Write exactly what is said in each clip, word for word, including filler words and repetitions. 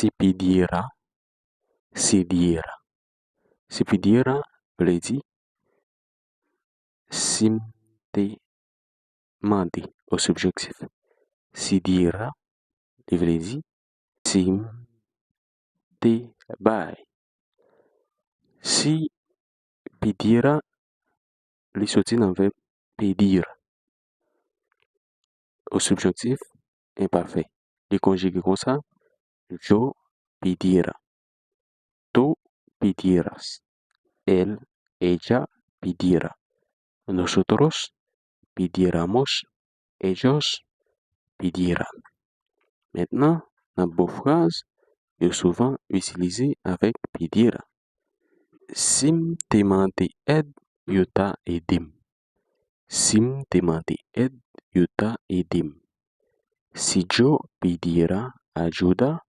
Si pidiera, si diera. Si pidiera vle di si m te mande, o subjektif. Si diera, li vle di si m te bay. Si pidiera, li soti nan vèb pedir. O subjektif, enpafè. Li konjige konsa, yo pidiera. Tú pidieras. Él, ella pidiera. Nosotros pidiéramos. Ellos pidieran. Mentnan, n ap bo fraz yo souvan itilize avèk pidiera. Si m te mande èd, yo ta ede m. Si m te mande èd, yo ta ede m. Si yo pidiera ayuda,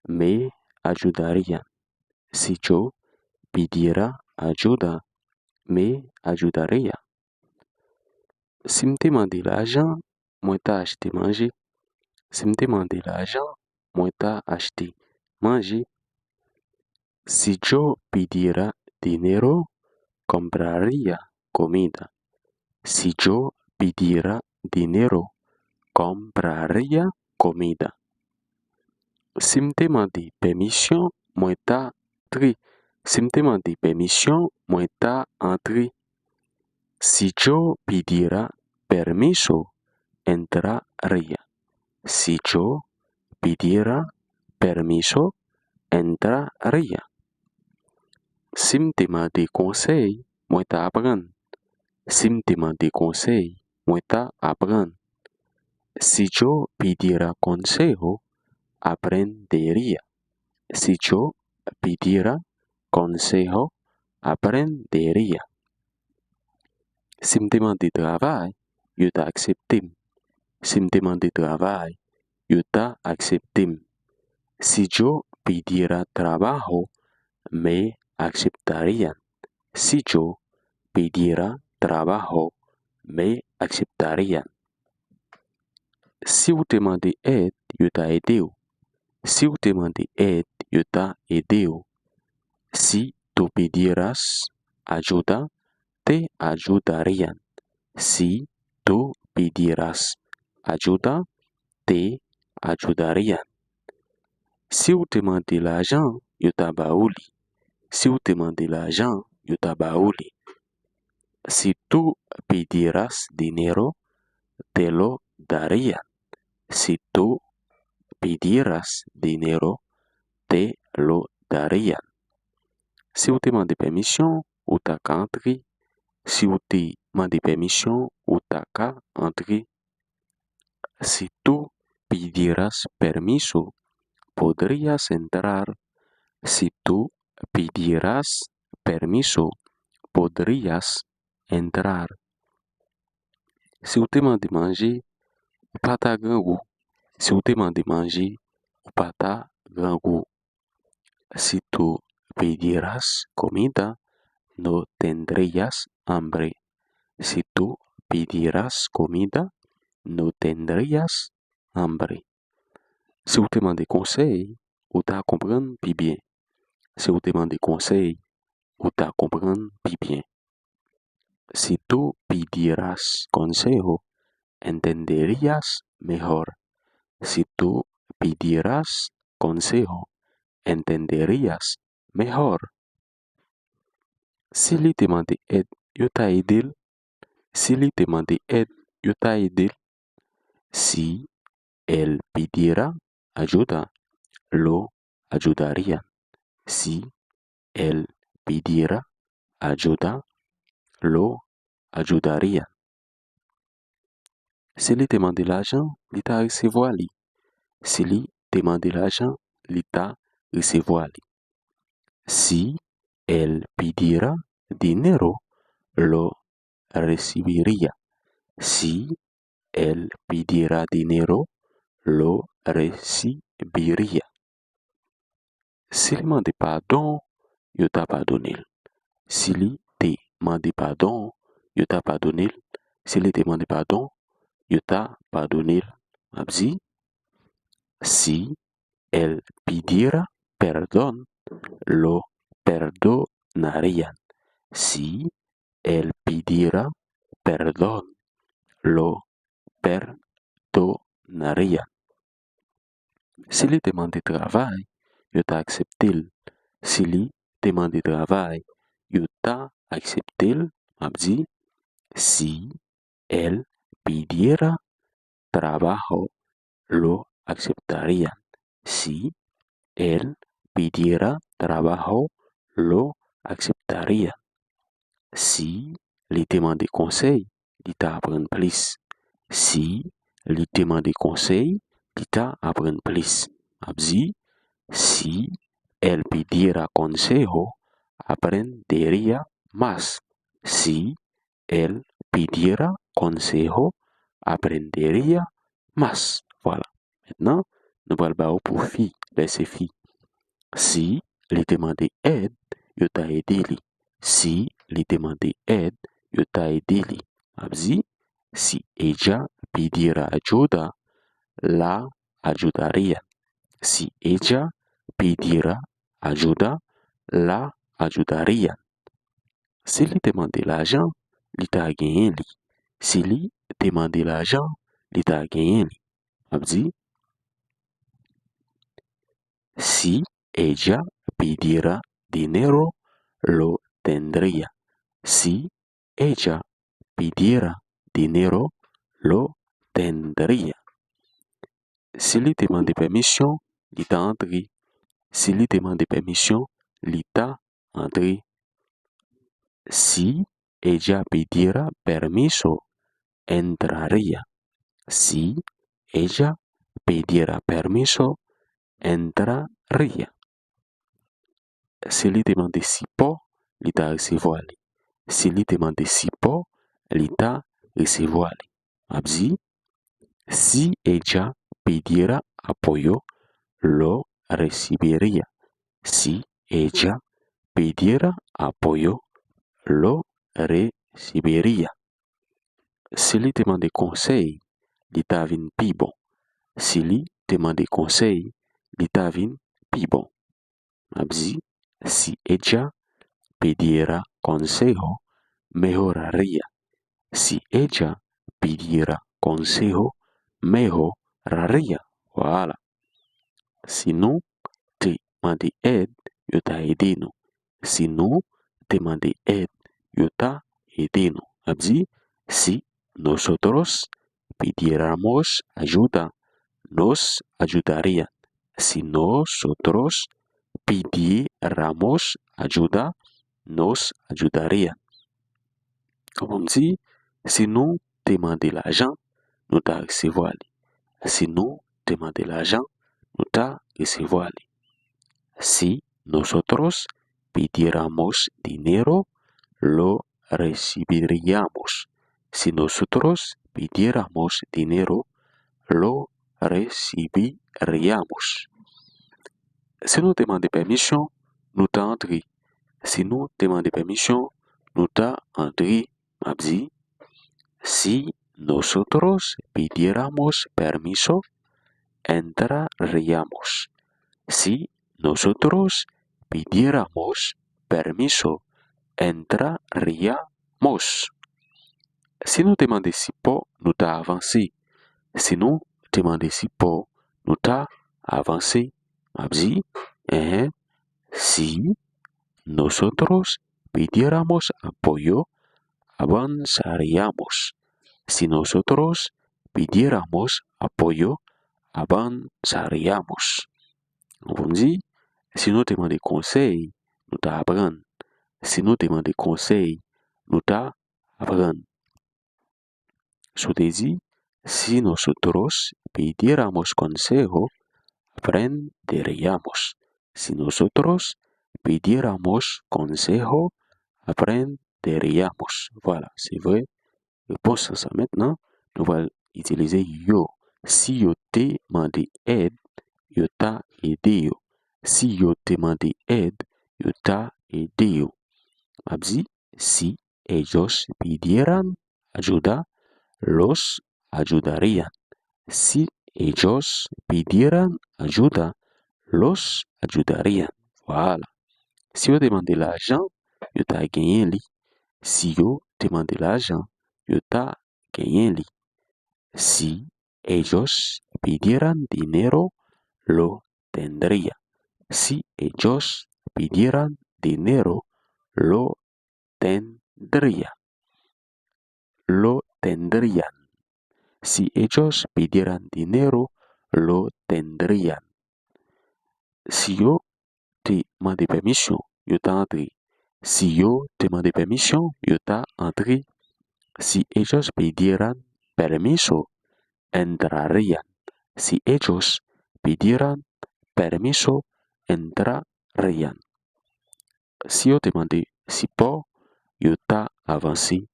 me ayudarían. Si yo pidiera ayuda, me ayudarían. Si m te mande lajan, mwen ta achte manje. Si m te mande lajan, mwen ta achte manje. Si yo pidiera dinero, compraría comida. Si yo pidiera dinero, compraría comida. Si m te mande pèmisyon, mwen ta antre. Si m te mande pèmisyon, mwen ta antre. Si yo pidiera permiso, entraría. Si yo pidiera permiso, entraría. Si m te mande konsèy, mwen ta aprann. Si m te mande konsèy, mwen ta aprann. Si yo pidiera consejo, aprendería. Si yo pidiera consejo, aprendería. Si m te mande travay, yo ta aksepte m. Si m te mande travay, yo ta aksepte m. Si yo pidiera trabajo, me aceptarían. Si yo pidiera trabajo, me aceptarían. Si w te mande èd, yo ta ede w. Si w te mande èd, yo ta ede w. Si tú pidieras ayuda, te ayudarían. Si tú pidieras ayuda, te ayudarían. Si w te mande lajan, yo ta ba ou li. Si w te mande lajan, yo ta ba ou li. Si tú pidieras dinero, te lo darían. Si tú pidieras dinero, te lo darían. Si w te mande pèmisyon, ou ta ka antre. Si w te mande pèmisyon, ou ta ka antre. Si tú pidieras permiso, podrías entrar. Si tú pidieras permiso, podrías entrar. Si w te mande manje, ou pa ta grangou. Si w te mande manje, ou pa ta grangou. Si tú pidieras comida, no tendrías hambre. Si tú pidieras comida, no tendrías hambre. Si w te mande konsèy, ou ta konprann pi byen. Si w te mande konsèy, ou ta konprann pi byen. Si tú pidieras consejo, entenderías mejor. Si tú pidieras consejo, entenderías mejor. Si li te mande èd, yo ta ede l. Si li te mande èd, yo ta ede l. Si él pidiera ayuda, lo ayudarían. Si él pidiera ayuda, lo ayudarían. Si li te mande lajan, li ta resevwa li. Si li te mande lajan, li ta resevwa li. Si él pidiera dinero, lo recibiría. Si él pidiera dinero, lo recibiría. Si li mande padon, yo ta padone l. Si li te mande padon, yo ta padone l. Si li te mande padon, yo ta padone l. M ap di, si él pidiera perdón, lo perdonarían. Si él pidiera perdón, lo perdonarían. Si li te mande travay, yo ta aksepte l. Si li te mande travay, yo ta aksepte l. M ap di, si él pidiera trabajo, lo aceptarían. Si él pidiera trabajo, lo aceptarían. Si li te mande konsèy, li ta aprann plis. Si li te mande konsèy, li ta aprann plis. M ap di, si él pidiera consejo, aprendería más. Si él pidiera consejo, aprendería más. Vwala. Mentnan, nou pral ba w pou fi, vèsè fi. Si li te mande èd, yo ta ede li. Si li te mande èd, yo ta ede li. M ap di, si ella pidiera ayuda, la ayudarían. Si ella pidiera ayuda, la ayudarían. Si li te mande lajan, li ta genyen li. Si li te mande lajan, li ta genyen li. M ap di, si ella pidiera dinero, lo tendría. Si ella pidiera dinero, lo tendría. Si li te mande pèmisyon, li ta antre. Si li te mande pèmisyon, li ta antre. Si ella pidiera permiso, entraría. Si ella pidiera permiso, entraría. Si li te mande sipò, li ta resevwa li. Si li te mande sipò, li ta resevwa li. M ap di, si ella pidiera apoyo, lo recibiría. Si ella pidiera apoyo, lo recibiría. Si li te mande konsèy, li ta vin pi bon. Si li te mande konsèy, li ta vin pi bon. M ap di, si ella pidiera consejo, mejoraría. Si ella pidiera consejo, mejoraría. Vwala. Si nou te mande èd, yo ta ede nou. Si nou te mande èd, yo ta ede nou. M ap di, si nosotros pidiéramos ayuda, nos ayudarían. Si nosotros pidiéramos ayuda, nos ayudarían. Kòman m di, si nou te mande lajan, nou ta resevwa li. Si nou te mande lajan, nou ta resevwa li. Si nosotros pidiéramos dinero, lo recibiríamos. Si nosotros pidiéramos dinero, lo recibiríamos. Si nou te mande pèmisyon, nou ta antre. Si nou te mande pèmisyon, nou ta antre. M ap di, si nosotros pidiéramos permiso, entraríamos. Si nosotros pidiéramos permiso, entraríamos. Si nou te mande sipò, nou ta avanse. Si nou te mande sipò, nou ta avanse. M ap di, enhen, si nosotros pidiéramos apoyo, avanzaríamos. Si nosotros pidiéramos apoyo, avanzaríamos. Ou konprann? Si nou te mande konsèy, nou ta aprann. Si nou te mande konsèy, nou ta aprann. Si w te di, si nosotros pidiéramos consejo, aprenderíamos. Si nosotros pidiéramos consejo, aprenderíamos. Vwala, se vre. Repons lan sa. Mentnan, nou pral itilize yo. Si yo te mande èd, yo ta ede yo. Si yo te mande èd, yo ta ede yo. M ap di, si ellos pidieran ayuda, los ayudarían. Si ellos pidieran ayuda, los ayudarían. Vwala. Si yo te mande lajan, yo ta genyen li. Si yo te mande lajan, yo ta genyen li. Si ellos pidieran dinero, lo tendría. Si ellos pidieran dinero, lo tendría. Lo tendrían. Si ellos pidieran dinero, lo tendrían. Si yo te mande pèmisyon, yo ta antre. Si yo te mande pèmisyon, yo ta antre. Si ellos pidieran permiso, entrarían. Si ellos pidieran permiso, entrarían. Si yo te mande sipò, yo ta avanse.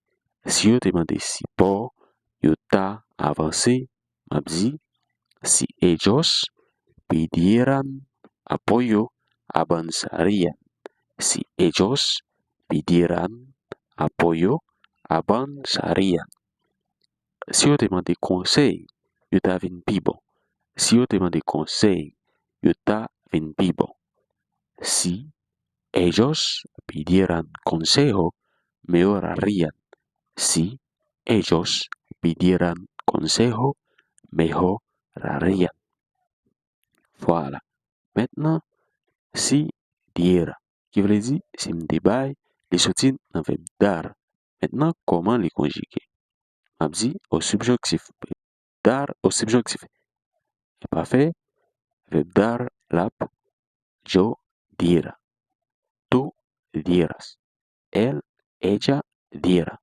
Si yo te mande sipò, yo ta avanse. M ap di, si ellos pidieran apoyo, avanzarían. Si ellos pidieran apoyo, avanzarían. Si yo te mande konsèy, yo ta vin pi bon. Si yo te mande konsèy, yo ta vin pi bon. Si ellos pidieran consejo, mejorarían. Si ellos pidieran consejo, mejorarían. Vwala. Mentnan, si diera, ki vle di, si m te bay, li soti nan vèb dar. Mentnan, kòman li konjige? M ap di, o subjonktif. Dar o subjonktif. Enpafè, vèb dar, l ap, yo diera. Tú dieras. Él, ella diera.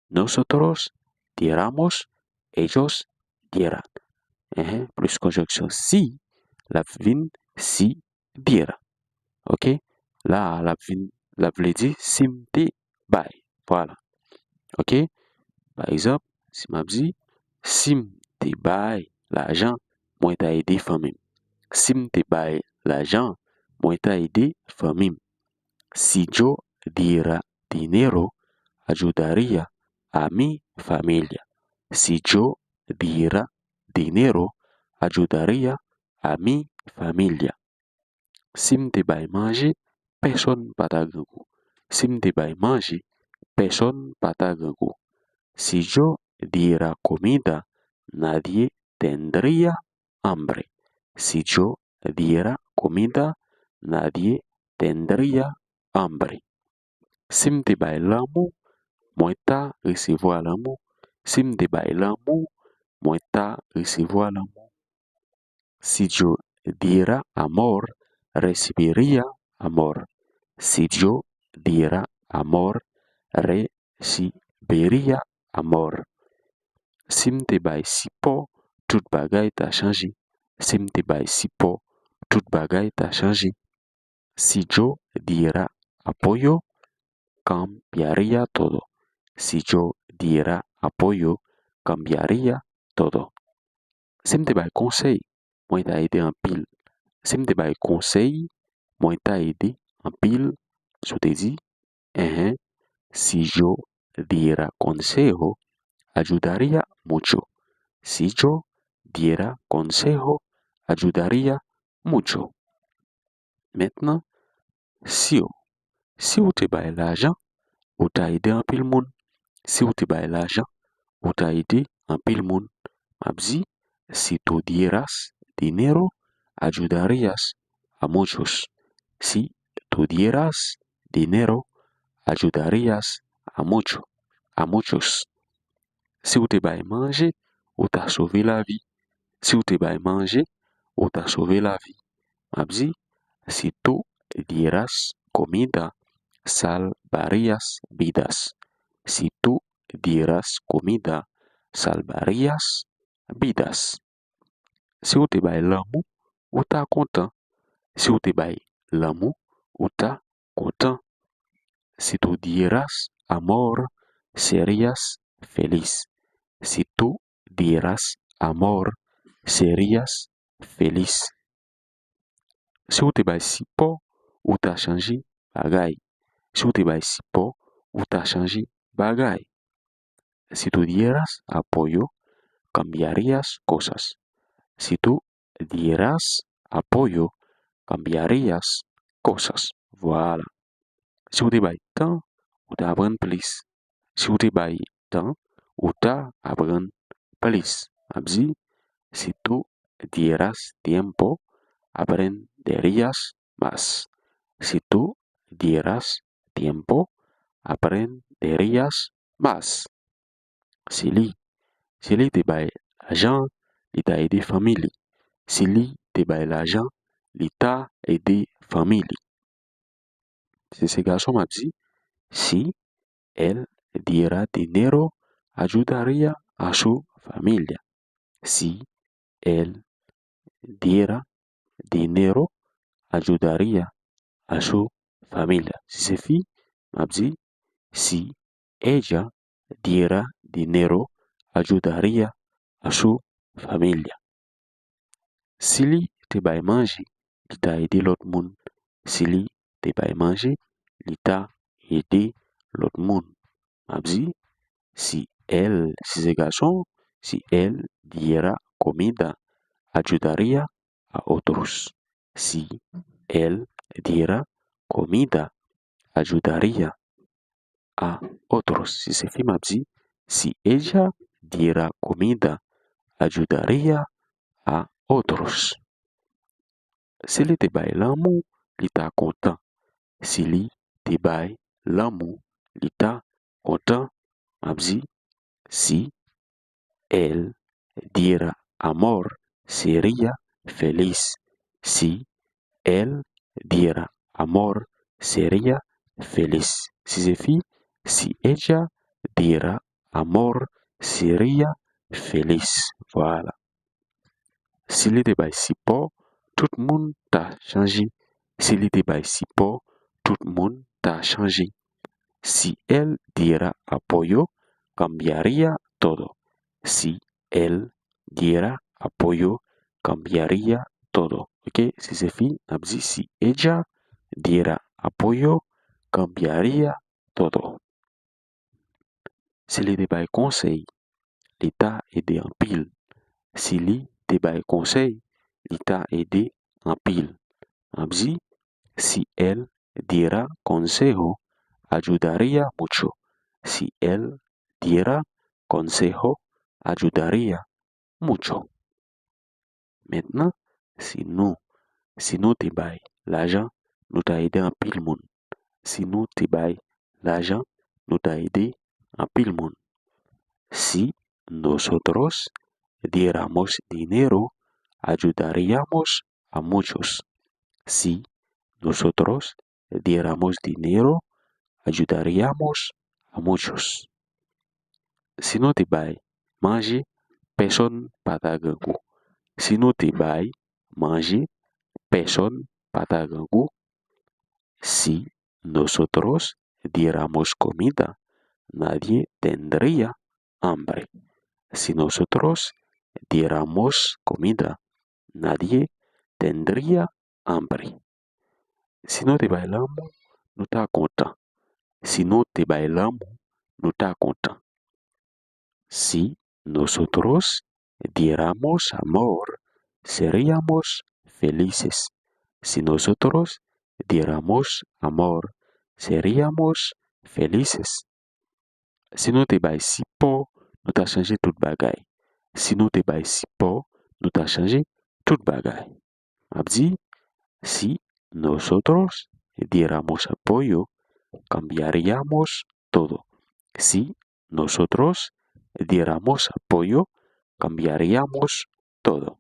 Nosotros diéramos, ellos dieran. Enhen, plis konjonksyon si, l ap vin si diera. Oke? La a, l ap vin, l ap vle di si m te bay. Vwala. Oke? Pa egzanp, si m ap di, si m te bay lajan, mwen ta ede fanmi m. Si m te bay lajan, mwen ta ede fanmi m. Si yo diera dinero, ayudaría a mi familia. Si yo diera dinero, ayudaría a mi familia. Si m te bay manje, pèsonn pa ta grangou. Si m te bay manje, pèsonn pa ta grangou. Si yo diera comida, nadie tendría hambre. Si yo diera comida, nadie tendría hambre. Si m te bay lanmou, mwen ta resevwa lanmou. Si m te bay lanmou, mwen ta resevwa lanmou. Si yo diera amor, recibiría amor. Si yo diera amor, recibiría amor. Si m te bay sipò, tout bagay ta chanje. Si m te bay sipò, tout bagay ta chanje. Si yo diera apoyo, cambiaría todo. Si yo diera apoyo, cambiaría todo. Si m te bay konsèy, mwen ta ede anpil. Si m te bay konsèy, mwen ta ede anpil. Si w te di, enhen, si yo diera consejo, ayudaría mucho. Si yo diera consejo, ayudaría mucho. Mentnan, si w, si w te bay lajan, ou ta ede anpil moun. Si w te bay lajan, ou ta ede anpil moun. M ap di, si tú dieras dinero, ayudarías a muchos. Si tú dieras dinero, ayudarías a mucho, a muchos. Si w te bay manje, ou ta sove lavi. Si w te bay manje, ou ta sove lavi. M ap di, si tú dieras comida, salvarías vidas. Si tú dieras comida, salvarías vidas. Si w te bay lanmou, ou ta kontan. Si w te bay lanmou, ou ta kontan. Si tú dieras amor, serías feliz. Si tú dieras amor, serías feliz. Si w te bay sipò, ou ta chanje bagay. Si w te bay sipò, ou ta chanje bagay. Si tú dieras apoyo, cambiarías cosas. Si tú dieras apoyo, cambiarías cosas. Vwala. Si w te bay tan, ou ta aprann plis. Si w te bay tan, ou ta aprann plis. M ap di, si tú dieras tiempo, aprenderías más. Si tú dieras tiempo, aprenderías más. Si li, si li te bay lajan, li ta ede fanmi li. Si li te bay lajan, li ta ede fanmi li. Si se gason, m ap di, si él diera dinero, ayudaría a su familia. Si él diera dinero, ayudaría a su familia. Si se fi, m ap di, si ella diera dinero, ayudaría a su familia. Si li te bay manje, li ta ede lòt moun. Si li te bay manje, li ta ede lòt moun. M ap di, si él, si se gason, si él diera comida, ayudaría a otros. Si él diera comida, ayudaría a otros. Si se fi, m ap di, si ella diera comida, ayudaría a otros. Si li te bay lanmou, li ta kontan. Si li te bay lanmou, li ta kontan. M ap di, si él diera amor, sería feliz. Si él diera amor, sería feliz. Si se fi, si ella diera amor, sería feliz. Vwala. Si li te bay sipò, tout moun ta chanje. Si li te bay sipò, tout moun ta chanje. Si él diera apoyo, cambiaría todo. Si él diera apoyo, cambiaría todo. Ok? Si se fi, n ap di, si ella diera apoyo, cambiaría todo. Si li te bay konsèy, li ta ede anpil. Si li te bay konsèy, li ta ede anpil. M ap di, si él diera consejo, ayudaría mucho. Si él diera consejo, ayudaría mucho. Mentnan, si nou, si nou te bay lajan, nou ta ede anpil moun. Si nou te bay lajan, nou ta ede anpil moun. Si nosotros diéramos dinero, ayudaríamos a muchos. Si nosotros diéramos dinero, ayudaríamos a muchos. Si nou te bay manje, pèsonn pa ta grangou. Si nou te bay manje, pèsonn pa ta grangou. Si nosotros diéramos comida, nadie tendría hambre. Si nosotros diéramos comida, nadie tendría hambre. Si nou te bay lanmou, nou ta kontan. Si nou te bay lanmou, nou ta kontan. Si nosotros diéramos amor, seríamos felices. Si nosotros diéramos amor, seríamos felices. Si nou te bay sipò, nou ta chanje tout bagay. Si nou te bay sipò, nou ta chanje tout bagay. M ap di, si nosotros diéramos apoyo, cambiaríamos todo. Si nosotros diéramos apoyo, cambiaríamos todo.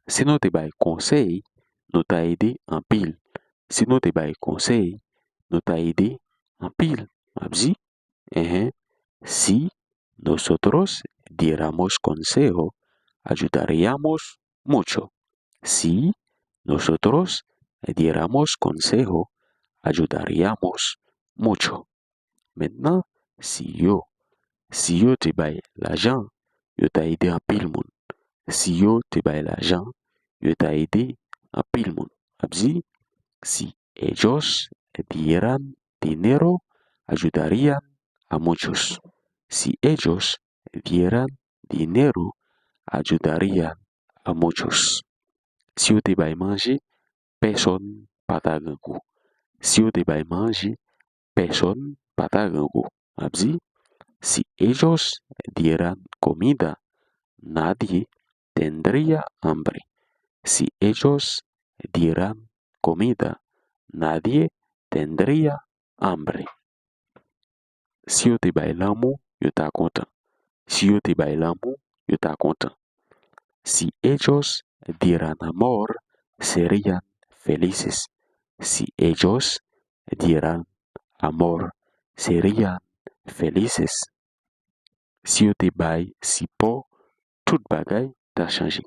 Si nou te bay konsèy, nou ta ede anpil. Si nou te bay konsèy, nou ta ede anpil. M ap di, enhen, si nosotros diéramos consejo, ayudaríamos mucho. Si nosotros diéramos consejo, ayudaríamos mucho. Mentnan, si yo, si yo te bay lajan, yo ta ede anpil moun. Si yo te bay lajan, yo ta ede anpil moun. M ap di, si ellos dieran dinero, ayudarían a muchos. Si ellos dieran dinero, ayudarían a muchos. Si yo te bay manje, pèsonn pa ta grangou. Si yo te bay manje, pèsonn pa ta grangou. M ap di, si ellos dieran comida, nadie tendría hambre. Si ellos dieran comida, nadie tendría hambre. Si yo te bay lanmou, yo ta kontan. Si yo te bay lanmou, yo ta kontan. Si ellos dieran amor, serían felices. Si ellos dieran amor, serían felices. Si yo te bay sipò, tout bagay ta chanje.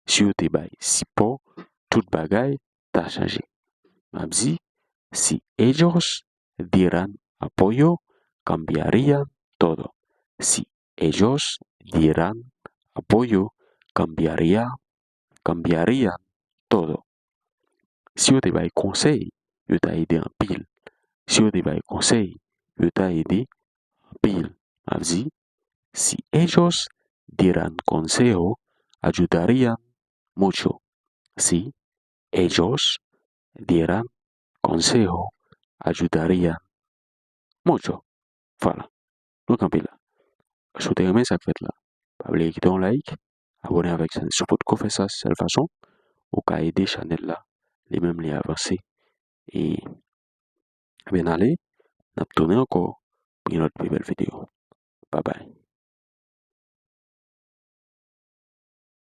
Si yo te bay sipò, tout bagay ta chanje. M ap di, si ellos dieran apoyo, cambiaría todo. Si ellos dieran apoyo, cambiaría, cambiaría todo. Si yo te bay konsèy, yo ta ede anpil. Si yo te bay konsèy, yo ta ede anpil. M ap di, si ellos dieran consejo, ayudarían mucho. Si ellos dieran consejo, ayudarían mucho. Vwala. Nou kanpe la. Si w te renmen sa k fèt la, pa bliye kite yon like, abòne avèk chanèl. Si w potko fè sa, sèl fason ou ka ede chanèl la, li menm li avanse. E, ebyen, ale, n ap tounen ankò pou yon lòt pi bèl videyo. Babay.